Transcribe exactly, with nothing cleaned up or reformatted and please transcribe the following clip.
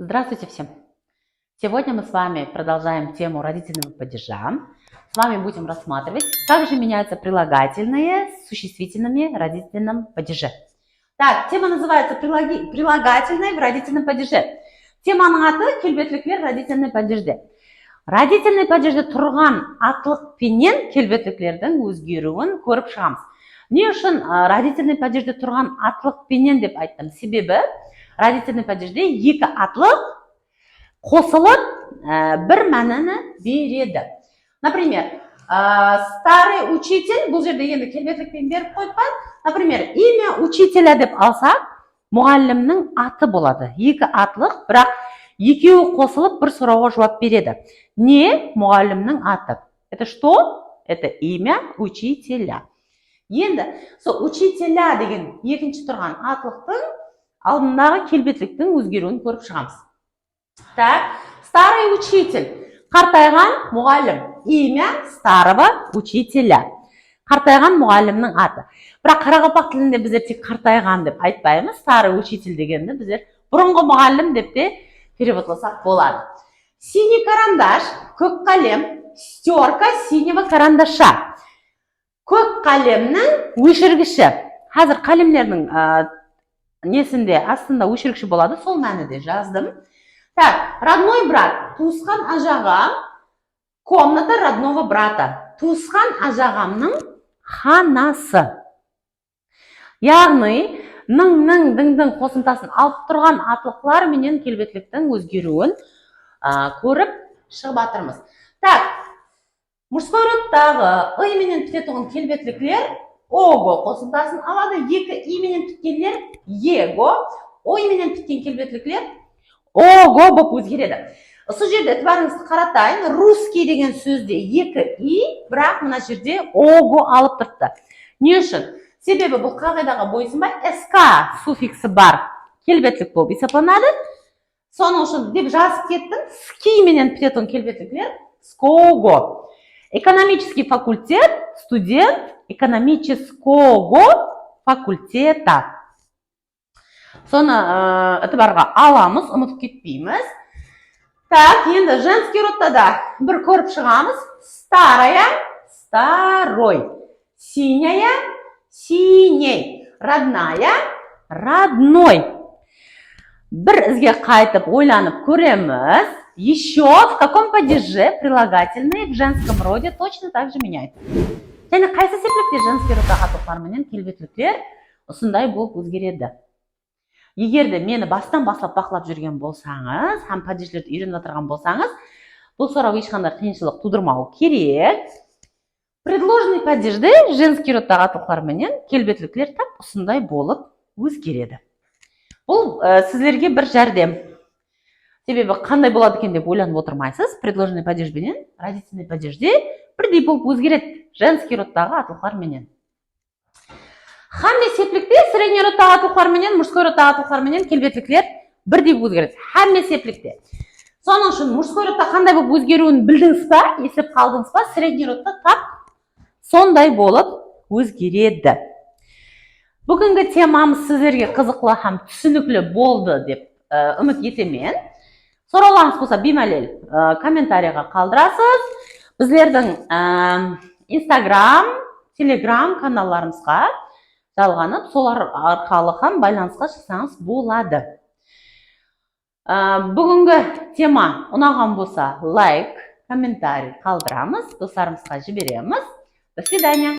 Здравствуйте всем! Сегодня мы с вами продолжаем тему родительного падежа. С вами будем рассматривать, как же меняются прилагательные с существительными в родительном падеже. Так, тема называется прилоги- прилагательные в родительном падеже. Temanıń atı kelbetlikler родительный padejde. Родительный padejde turǵan atlıq penen kelbetliklerdiń ózgeriwin kórip shıǵamız. Ne ushın, a, родительный padejde turǵan atlıq penen dep ayttım? Sebebi родительный padejde eki atlıq qosılıp, e, bir mánini beredi. Например, e, старый учитель, bul jerde endi kelbetlik penen berip qoyıppan. Например, имя учителя dep alsaq, muǵallimniń atı boladı. Eki atlıq, biraq ekewi qosılıp bir sorawǵa juwap beredi. Ne? Muǵallimniń atı. Это что? Это имя учителя. Endi sol учителя degen ekinshi turǵan atlıqtıń aldındaǵı kelbetliktiń ózgeriwin kórip shıǵamız. Так, старый учитель, qartayǵan muǵallim. Имя старого учителя. Qartayǵan muǵallimniń atı. Biraq qaraqalpaq tilinde bizler tek qartayǵan dep aytpaymız. Старый учитель degendi bizler burınǵı muǵallim dep te perevodlasaq boladı. Синий карандаш, kók qálem, стёрка синего карандаша. Kók qálemniń óshirgishi. Házir qálemlerdiń, a, nesinde, astında óshirgishi boladı, sol mánide jazdım. Так, родной брат, tuwısqan ajaǵam, комната родного брата, tuwısqan ajaǵamnıń xanası. Yaǵnıy, nıń, niń, diń, diń qosımtasın alıp turǵan atlıqlar menen kelbetliktiń ózgeriwin, a, kórip shıǵıp atırmız. Так, мужской родtaǵı ı menen pitetuǵın kelbetlikler ogo qosımtasın aladı, eki i menen pitkenler ego, o i menen pitken kelbetlikler ogo bolıp ózgeredi. Usı jerde itibarıńızdı qaratayın, русский degen sózde eki i, biraq mına jerde ogo alıp turıptı. Ne ushın? Sebebi bul qaǵıydaǵa boysınbay sk suffiksi bar kelbetlik bolıp esaplanadı. Sonıń ushın dep jazıp kettim, ski menen pitetuǵın kelbetlikler skogo. Экономический факультет, студент экономического факультета. Sonı, ı, itibarǵa alamız, umıtıp ketpeymiz. Так, endi женский rodta da bir kórip shıǵamız. Старая, старой. Синяя, синей. Родная, родной. Bir izge qaytıp oylanıp kóremiz. Ещё в каком падеже прилагательные в женском роде точно так же меняются? Jáne qaysı seplikte женский rodtaǵı atlıqlar menen kelbetlikler usınday bolıp ózgeredi? Eger de meni bastan baslap baqlap júrgen bolsańız hám padejlerdi úyrenip atırǵan bolsańız, bul soraw hesh qanday qıyınshılıq tuwdırmawı kerek. Предложный padejde женский rodtaǵı atlıqlar menen kelbetlikler tap usınday bolıp ózgeredi. Bul, e, sizlerge bir járdem. Sebebi qanday boladı eken dep oylanıp otırmaysız. Предложный padej benen родительный padejde birdey bolıp ózgeredi. Женский rodtaǵı atlıqlar menen. Hámme seplikte средний rodtaǵı atlıqlar menen, мужской rodtaǵı atlıqlar menen kelbetlikler birdey ózgeredi. Hámme seplikte. Sonıń ushın мужской rodta qanday bolıp ózgeriwin bildińiz ba, eslep qaldıńız ba? Средний rodta tap sonday bolıp ózgeredi. Búgingi temamız sizlerge qızıqlı hám túsinikli boldı dep, e, úmit etemen. Sorawlarıńız bolsa, biymálel, e, kommentariyaǵa qaldırasız. Bizlerdiń, e, Instagram, Telegram kanallarımızǵa jalǵanıp, solar arqalı hám baylanısqa shıqsańız boladı. A, búgingi tema unaǵan bolsa, layk, kommentariy qaldıramız, doslarımızǵa jiberemiz. До свидания.